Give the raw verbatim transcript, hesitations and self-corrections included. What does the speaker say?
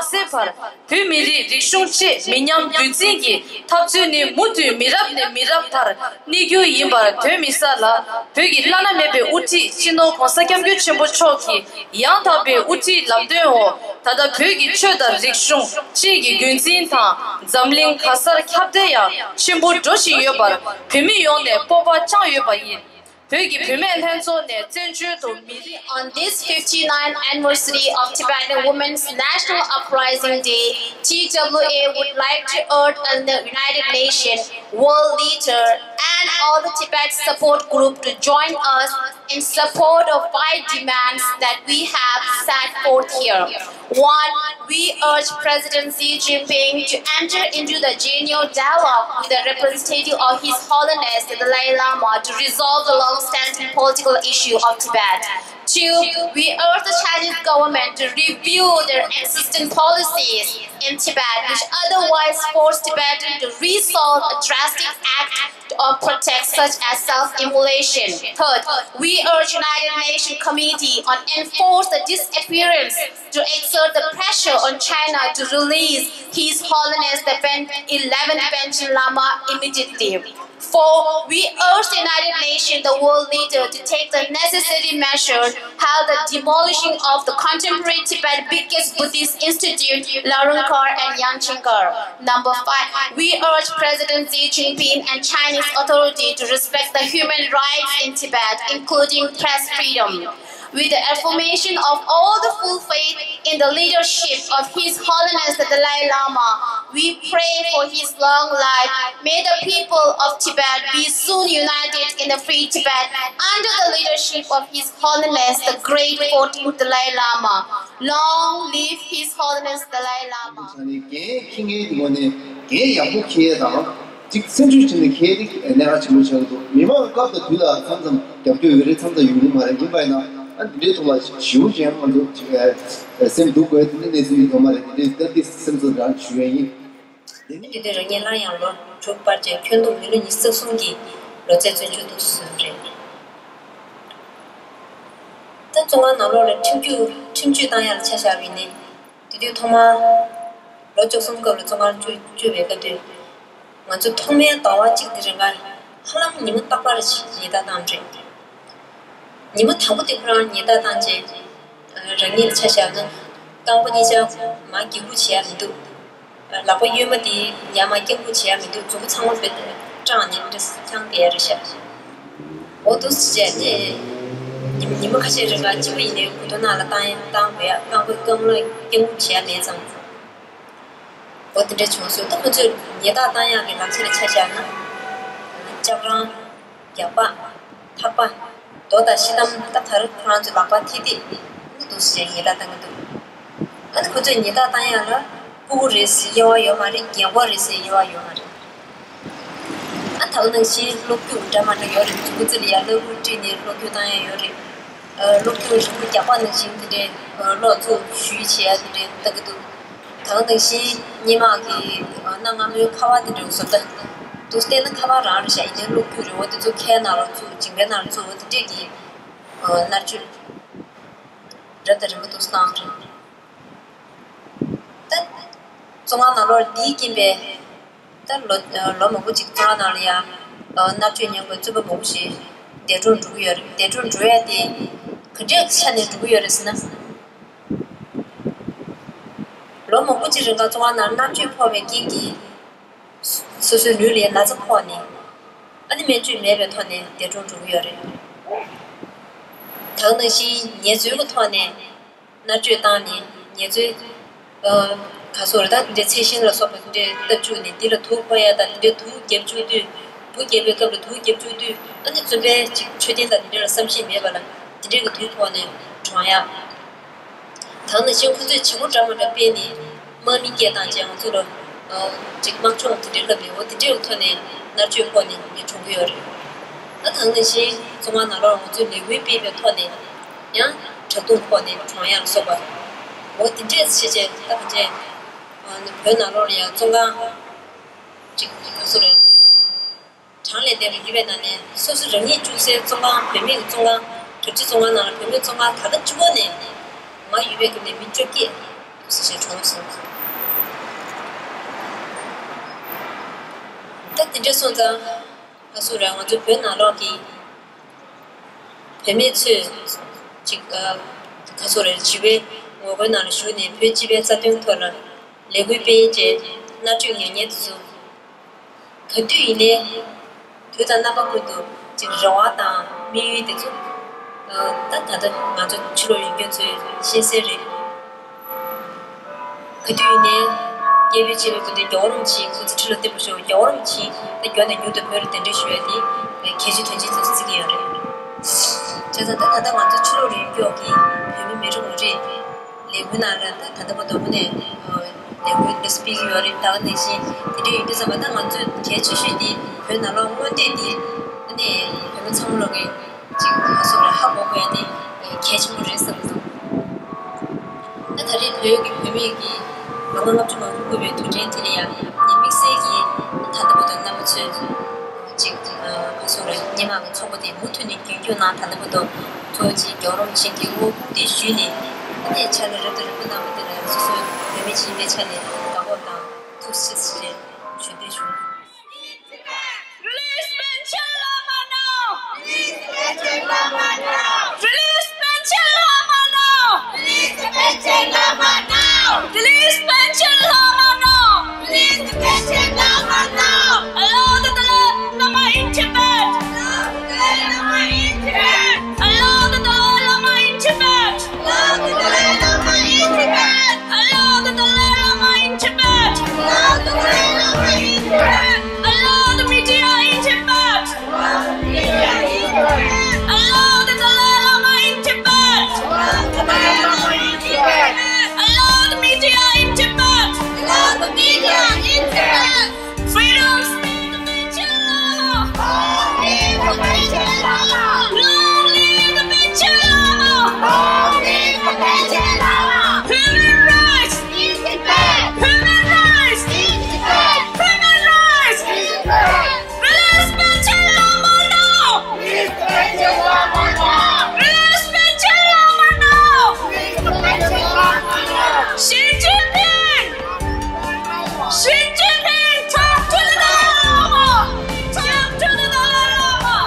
མ་ཟད་པར་བོད་མི་རིགས་རིག་གཞུང་བཅས་མི་ཉམས་རྒྱུན་འཛིན་གྱི་འཐབ་རྩོད་ནི་མུ་མཐུད་མི་རབས་ནས་མི་རབས་བར་གནས་རྒྱུ་ཡིན་པར་གདོན་མི་ཟ་ལ། བོད་ཀྱི་བླ་ན་མེད་པའི་དབུ་ཁྲིད་སྤྱི་ནོར་༸གོང་ས་༸སྐྱབས་མགོན་ཆེན་པོ་མཆོག་གི་ཡང་དག་པའི་དབུ་ཁྲིད་ལམ་སྟོན་འོག་ད་ལྟ་བོད་ཀྱི་ཆོས་དང་རིག་གཞུང་བཅས་ཀྱི་རྒྱུན་འཛིན་དང་འཛམ་གླིང་ག་སར་ཁྱབ་གདལ་ཡང་ཆེན་པོ་འགྲོ་བཞིན་ཡོད་པར་བོད་མི་ཡོངས་ནས་སྤོབས་པ་བཅངས་ཡོད་པ་ཡིན། བོད་ཀྱི་བུད་མེད་ལྷན་ཚོགས་ནས་བཙན་བྱོལ་དུ་མི་རིགས On this fifty-ninth anniversary of Tibetan Women's National Uprising Day, T W A would like to urge the United Nations world leader and all the Tibet support group to join us in support of five demands that we have set forth here. One, we urge President Xi Jinping to enter into the genuine dialogue with the representative of His Holiness the Dalai Lama to resolve the long-standing political issue of Tibet. Two, we urge the Chinese government to review their existing policies in Tibet, which otherwise force Tibetans to resort a drastic act of protest such as self-immolation. Third, we urge United Nations Committee on Enforce the Disappearance to exert the pressure on China to release His Holiness the Pen- eleventh Panchen Lama immediately. Four, we urge the United Nations, the world leader, to take the necessary measures, how the demolishing of the contemporary Tibet biggest Buddhist institute, Larungkar and Yangchingkar. Number five, we urge President Xi Jinping and Chinese authority to respect the human rights in Tibet, including press freedom. With the affirmation of all the full faith in the leadership of His Holiness the Dalai Lama, we pray for his long life. May the people of Tibet be soon united in the free Tibet under the leadership of His Holiness the Great fourteenth Dalai Lama. Long live His Holiness Dalai Lama. ས་ནས་འགན་འཁྱེར་མཁན་གྱི་ངོས་ནས་འགན་ཡག་པོ་འཁྱེར་དང་། གཅིག་སེམས་ཤུགས་བྱས་ནས་འཁྱེར་ཏེ་གནད་འགག་ཆེན་པོ་ཆགས་ཀྱི་འདུག་མི་མང་སྐབས་དང་དུས་ལ་མཚམས་མཚམས་རྒྱབ་སྐྱོར་ཡོད་རེད། མཚམས་མཚམས་ཡོང་གི་མ་རེད། ཡིན་པ་ཡིན་ན་ཨ་འདི་འདྲའི་ཐོག་ལ་ཞེ་པོ་ཅིག་ང་ཚོ་ཅིག་སེམས་སྡུག་དགོས་དེ་འདྲའི་གནས་ཚུལ་ཡོད་མ་རེད། འདི་འདྲའི་སྐབས་ཀྱི་སེམས་ཚོར་རང་ཞུ་ཡས་ཡིན། དེ་ནི་དེ་དུས་རང་ཉིད་སླར་ཡང་ལོ་དྲུག་བར་གྱི་ཁྱོན་བསྡོམས་མི་ལོ་ཉི་ཤུ་རྩ་གསུམ་གྱི་ལོ་ཚད་བཙོན་འཇུག་ཏུ་སོན་རེད། ད་བཙོན་ཁང་ནང་ལོགས་ལ་ཁྲིམས་གཅོད་ཁྲིམས་གཅོད་བཏང་ཡག་ལ་ཆ་བཞག་པ་ཡིན་ནའི། དེ་དུས་ཐོག་མར་ལོ་བཅུ་གསུམ་སྐབས་ལ་བཙོན་ཁང་བཅུག་བཅུག་པའི་སྐབས་དུས། ང་ཚོ་ཐོག་མའི་ཟླ་བ་གཅིག་དེ་རིང་ལ་ཧ་ལམ་ཉི་མ་རྟག་པར་ཞིག་ཉེས་རྡུང་བཏང་རེད། ཉི་མ་དང་པོ་དེ་ཁོ་རང་ཉེས་རྡུང་བཏང་རྗེས། རང་ཉིད་ཆ་བཞག་ན་རྐང་པ་གཉིས་ཆ་མར་འགྱིང་ཁུག་བྱེད་ཡ་མི་འདུག་ལག་པ་གཡོན་མ་དེ་ཡར་མར་འགྱིང་ཁུག་བྱེད་ཡ་མི་འདུག་མཛུབ་མོ་ཚང་མ་བེད་སྐྲངས་ནས་འདྲ་འཆང་བསྡད་ཡ་རེད་ཤག་འོ་འདུག་སེ་བྱས་ནས་ཉི་ཉི་མ་ཁ་ཤས་རིང་ལ་གཅིག་པ་ཡིན་ནའི་མགུ་ཏོ་ནང་ལ་བཏང་ཡ་བཏང་དགོས་ཡ། རྐང་པ་རྐང་ལག་འགྱིང་ཁུག་བྱེད་ཡ་མེད་ཙང་། འོ་དེ་འདྲ་བྱུང་སོང་། ད་ཁོ་ཚོས་ཉེས་རྡུང་བཏང་ཡག་གི་ལམ་སྲོལ་ལ་ཆ་བཞག་ན། ལྕགས་རང་། རྒྱབ་པ། ཐག་པ། རྡོ་དང་ཤི་དམ། ད་ག་རེ་ཁོ་རང་ཚོའི་ལག་པ་ཐེ་ཐེ་འདུག་སེ་ཉེས་རྡུང་བཏང་གི་འདུག་ཨ་ནི་ཁོ་ཚོས་ཉེས་རྡུང་བཏང་ཡག་ལ་ཕྲུ་གུ་རེད་ཟེར་དབྱེ་བ་ཡོད་མ་རེད། རྒན་གོག་རེད་ཟེར་དབྱེ་བ་ཡོད་མ་རེད། ཨ་ད་ག་ནང་བཞིན་གློག་སྒྱུར་འདྲ་མ་འདྲ་ཡོད་རེད། མཛུབ་གུ་རྩེ་ལ་ཡར་སྣ་ཁུག་དཀྲིས་ནས་གློག་སྒྱུར་བཏང་ཡག་ཡོད་རེད། ཨ་གློག་སྒྱུར་རིང་པོ་རྒྱག་པ་ནང་བཞིན་དེ་འདྲའི་ཨ་གློག་ཚུར་གཞུ་ཡི་བྱེད་ཡག་དེ་འདྲའི་ལྟ་གི་འདུག་ད་ག་ནང་བཞིན་སྔོན་མ་གི་ཨ་གནའ་སྔ་མོའི་ཁ་པར་དེ་འདྲ་བཟོ་ལྟ་འདུག་བལྟས་ན་ཁ་པར་རང་རེད་ཤག་ཡིན་ནའི་གློག་སྒྱུར་རེད། འོ་དེ་ཚོ་ཁའི་ནང་ལ་བཙུགས། མཇིང་པའི་ནང་ལ་བཙུགས། འོ་དེ་འདྲས་ཀྱི་ཨ་མནར་གཅོད་རབ་དང་རིམ་པ་འདུག་སེ་བཏང་རེད། ད་བཙོན་ཁང་ནང་ལོགས་འདིའི་རྐྱེན་པས་ད་ལོ་ལོ་མང་པོ་ཅིག་བཙོན་ཁང་ནང་ལ་ཡང་ཨ་མནར་གཅོད་མྱངས་པའི་བཙོན་པ་མང་པོ་ཞིག་འདས་གྲོངས་འགྲོ་གི་ཡོད་རེད། འདས་གྲོངས་འགྲོ་ཡ་དེ་ག་འདྲའི་ཆ་ནས་འགྲོ་གི་ཡོད་རེད་ཟེར་ན། ལོ་མང་པོ་ཅིག་རིང་ལ་བཙོན་ཁང་ནང་མནར་གཅོད་ཕོག་པའི་རྐྱེན་གྱིས། སོ་སོའི་ལུས་ལ་ན་ཚ་ཕོག་ནས། ཨ་ནི་སྨན་བཅོས་མེད་པའི་ཐོག་ནས་འདས་གྲོངས་འགྲོ་གི་ཡོད་རེད། ད་ག་ནང་བཞིན་ངལ་རྩོལ་གྱི་ཐོག་ནས་མནར་གཅོད་བཏང་ནས་ངལ་རྩོལ། ཨ་ག་སོགས་རེད། ད་འདི་འདྲའི་ཚད་ཤིང་ལ་སོགས་པ་འདི་འདྲའི་བཏབ་བཅུག་ནས་འདི་ལ་དུག་ཕོག་ཡ་དང་། འདི་འདྲའི་དུག་བརྒྱབ་བཅུག་དུས། དུག་བརྒྱབ་པའི་སྐབས་ལ་དུག་བརྒྱབ་བཅུག་དུས། ཨ་ནི་བཙོན་པའི་ཅིག་མཆོད་རྟེན་དང་འདི་འདྲ་ལ་བསམ་ཤེས་མེད་པ་ལ་འདི་འདྲའི་གི་དུག་ཕོག་ནས་གྲོངས་ཡ། ད་ག་ནང་བཞིན་ཁོ་ཚོས་བྱེད་སྒོ་འདྲ་མི་འདྲ་སྤེལ་ནས་དམག་མི་སྐད་བཏང་བྱས་ང་ཚོ་ལ་ཨ་ཅིག་དམག་སྦྱོང་དེ་འདྲའི་སླབ་ནས། འོ་དེ་འདྲའི་ཐོག་ནས་མནར་གཅོད་ཕོག་ནས་མི་གྲོངས་ཀྱི་ཡོད་རེད། ཨ་ད་ག་ནང་བཞིན་བཙོན་ཁང་ནང་ལོགས་ང་ཚོས་ལས་འགུལ་སྤེལ་བའི་ཐོག་ནས་ཡང་ཁྲག་འཐུང་ཕོག་ནས་གྲོངས་ཡ་ལ་སོགས་པ། འོ་དེ་འདྲས་བྱས་བྱས་ད་ག་འདྲས་ཨ་ནི་བོད་ནང་ལོགས་ལ་ཡང་བཙོན་ཁང་ཅིག་ང་ཚོ་རེད། གྲངས་ལས་འདས་པ་ཡོད་པའི་ནང་ནས་སོ་སོ་རང་ཉིད་བཅུག་སའི་བཙོན་ཁང་། བོད་མིའི་བཙོན་ཁང་། དྲག་སྤྱོད་བཙོན་ཁང་ནང་ལ་བོད་མིའི་བཙོན་ཁང་ད་ལྟ་གཅིག་པོ་ནས་མར་ཡོད་པའི་སྒང་ནས་མི་བཅོ་བརྒྱད་ ཞེས་གྲོངས་སོང་། ད་དེ་འདྲ་སོང་ཙང་། ཨ་སུ་ར་ང་ཚོ་བོད་ནང་ལོགས་ཀྱི་བུད་མེད་ཚོས་ཅིག་ཨ་ཁ་སོ་རེ་བྱིས་པའི་ངོ་རྒོལ་ནང་ལ་ཞུགས་ནས་བོད་སྤྱི་པའི་རྩ་དོན་ཐོག་ལ་ལས་འགུལ་སྤེལ་རྗེས་མནར་གཅོད་མྱངས་མཁན་དེ་ཚོ་ག་དུས་ཡིན་ནའི་དུས་དང་རྣམ་པ་ཀུན་ཏུ་ཅིག་རེ་བ་དང་དམིགས་ཡུལ་དེ་ཚོ་ད་ད་ལྟ་ང་ཚོ་ཕྱི་ལོགས་ཡོད་མཁན་ཚོས་ཤེས་གསལ་རེད། ག་དུས་ཡིན་ནའི་སྐད་འབོད་བྱེད་པའི་སྐུ་མདུན་རྒྱལ་བ་རིན་པོ་ཆེའི་སྐུ་ཚེ་ཁྲི་ལོ་བརྟན་པར་ཤོག་རྒྱལ་བ་རིན་པོ་ཆེ་ད་མགྱོགས་ནས་མྱུར་དུ་བོད་ལ་གདན་འདྲེན་ཞུ་ཡ་དེ་གལ་ཆེ་དོན་ཆེ་ཚོ་བརྩི་གི་ཡོད་རེད། བྱས་ཙང་ད་ད་ལྟ་ང་ཚོ་ཕྱི་ལོགས་རིགས་རྒྱུད་ཀྱི་བོད་མི་མི་རེ་ངོ་རེས་ལས་འགུལ་ནང་ལ་ད་ད་ལྟ་བར་དུ་ནས་ལས་འགུལ་འདི་སྤེལ་གི་ཡོད་རེད། ད་ག་ནང་བཞིན་དེ་འདྲ་ཡིན་དུས་ཙམ་པ་ད་ང་ཚོས་གལ་ཆེ་ཤོས་དེ་བོད་ནང་ལོགས་སྔོན་གཏན་དེ་ཨ་ནི་བོད་མི་ཚང་མ་ལོག་གི་ཅིག་ང་ཚོ་ལ་ཧ་གོ་དགོས་ཡ་དེ་གལ་ཆེན་པོ་རེད་བསམ་གི་འདུག་ད་ད་རེས་བོད་ཀྱི་བུད་མེད་ཀྱི་ལོ་ངོ་ལྔ་བཅུ་ང་དགུ་འཁོར་བའི་དུས་དྲན་དེ་ལ་ཡང་ནི་དམིགས་བསལ་གྱིས་ད་ལྟ་བར་དུ་རྣམ་པ་ཚོས་ཅིག་ང་ཚོ་ལ་སྔོན་མ་གི་ཚོགས་པ་དེ་མུ་མཐུད་ནས་རྒྱུན་སྐྱོང་གནང་། ད་ལྟ་བར་དུ་ཚོགས་ཅིག་རྒྱལ་བ་རིན་པོ་ཆེ་གི་དབུ་འཁུམས་ཏེ་བཞུགས་ནས་ཨ་ནི་ཕྱག་ལས་རབ་དང་རིམ་པ་གནང་བ་དེ་ལ་ཡང་སོ་སོའི་བུད་མེད་ཅིག་ཡིན་པའི་ཆ་ནས་དགའ་སྤོབས་དང་ཐུགས་རྗེ་ཆེ་ཞེས་ཞུ་འདོད་བྱུང་། Release Panchen Lama now! Release Panchen Lama now! Release Panchen Lama now! Release Panchen Lama now! Release Panchen Lama now! Release Panchen Lama now! Allow the Dalai Lama in Tibet! Allow the Dalai Lama in Tibet! Allow the Dalai Lama in Tibet! Allow the Dalai Lama in Tibet! Allow the Dalai Lama in Tibet! Allow the Dalai Lama in Tibet! Allow the media in Tibet! Allow the media in Tibet! Allow the Dalai Lama in Tibet! Allow the Dalai Lama in Tibet! Allow the media in Tibet! Allow the media in Tibet! Freedom! Long live the Panchen Lama! Long live the Panchen Lama! Long live the Panchen Lama! Human rights! In Tibet! Human rights! In Tibet! Human rights! In Tibet! Release Panchen Lama now! Release Panchen Lama now! Release Panchen Lama now! Release Panchen Lama now! Xi Jinping! Xi Jinping, talk to the Dalai Lama! Talk to the Dalai Lama!